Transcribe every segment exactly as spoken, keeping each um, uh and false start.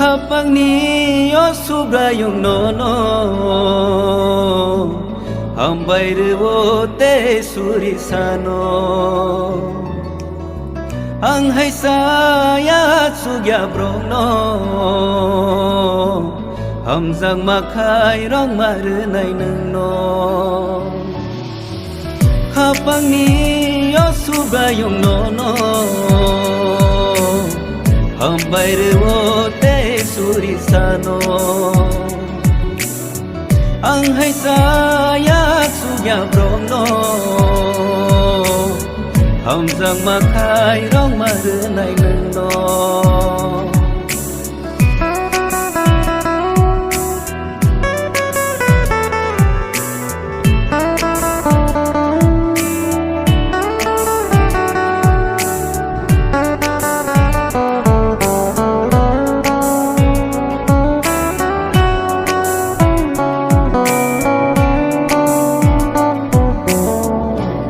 Hapangni o Subraiyung nono hambai rwo tei suri sano. Ang hai saya chukya borokno hamjakma khai rwngma rwnai nwngno. Hapangni o Subraiyung nono hambai rwo tei suri sano. Ang hai saya chukya borokno hamjakma khai rwngma rwnai nwngno.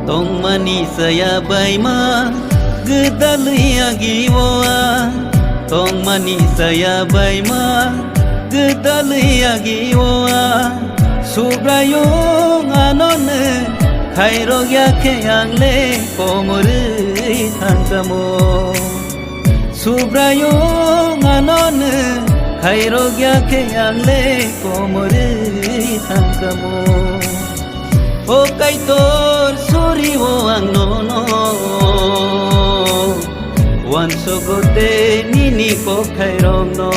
Tongmani saya baima gwdalwi agi o ang. Tongmani saya baima gwdalwi agi o ang. Subraiyung ano nwng khairok ya khe ang le komorwi thangkamo. Subraiyung ano nwng khairok ya khe ang le komorwi thangkamo. O Kaitor, suri o ang nono uansugo tei nini kokthairokno.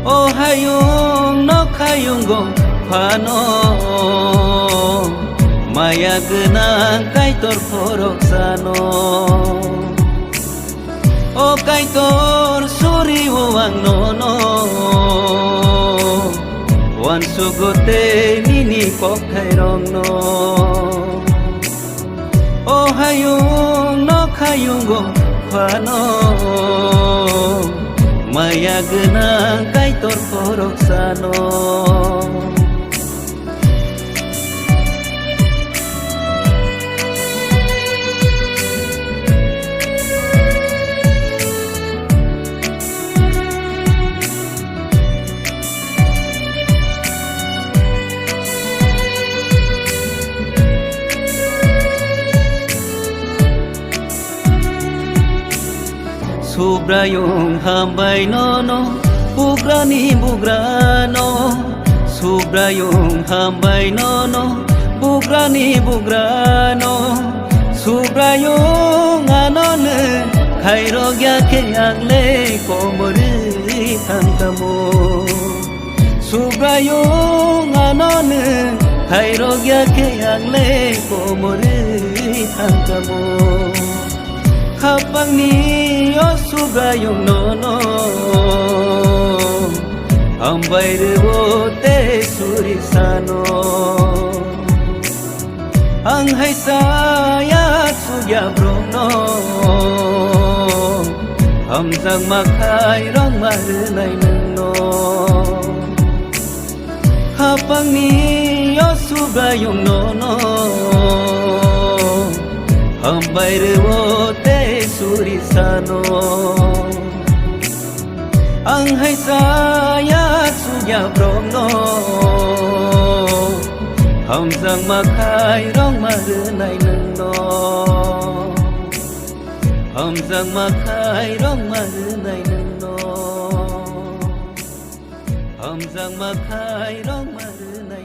O hayung nok hayungo phano maya gwnang Kaitor khoroksano. O Kaitor, suri o ang nono uansugo tei nini kokthairokno. O hayung nok hayungo phano maya gwnang Kaitor khoroksano. Subraiyung hambai nono, bugrani bugrano. Subraiyung hambai nono, bugrani bugrano. Subraiyung ano nwng khairok ya khe ang le komorwi thangkamo. Subraiyung ano nwng khairok ya khe ang le komorwi thangkamo. Hapangni o Subraiyung nono hambai rwo tei suri sano. Ang hai saya chukya borokno hamjakma khai rwngma rwnai nwngno. Hapangni o Subraiyung nono hambai rwo tei suri sano. Ang hai saya chukya borokno hamjakma khai rwngma rwnai nwngno. Hamjakma khai rwngma rwnai nwngno. Hamjakma khai rwngma rwnai.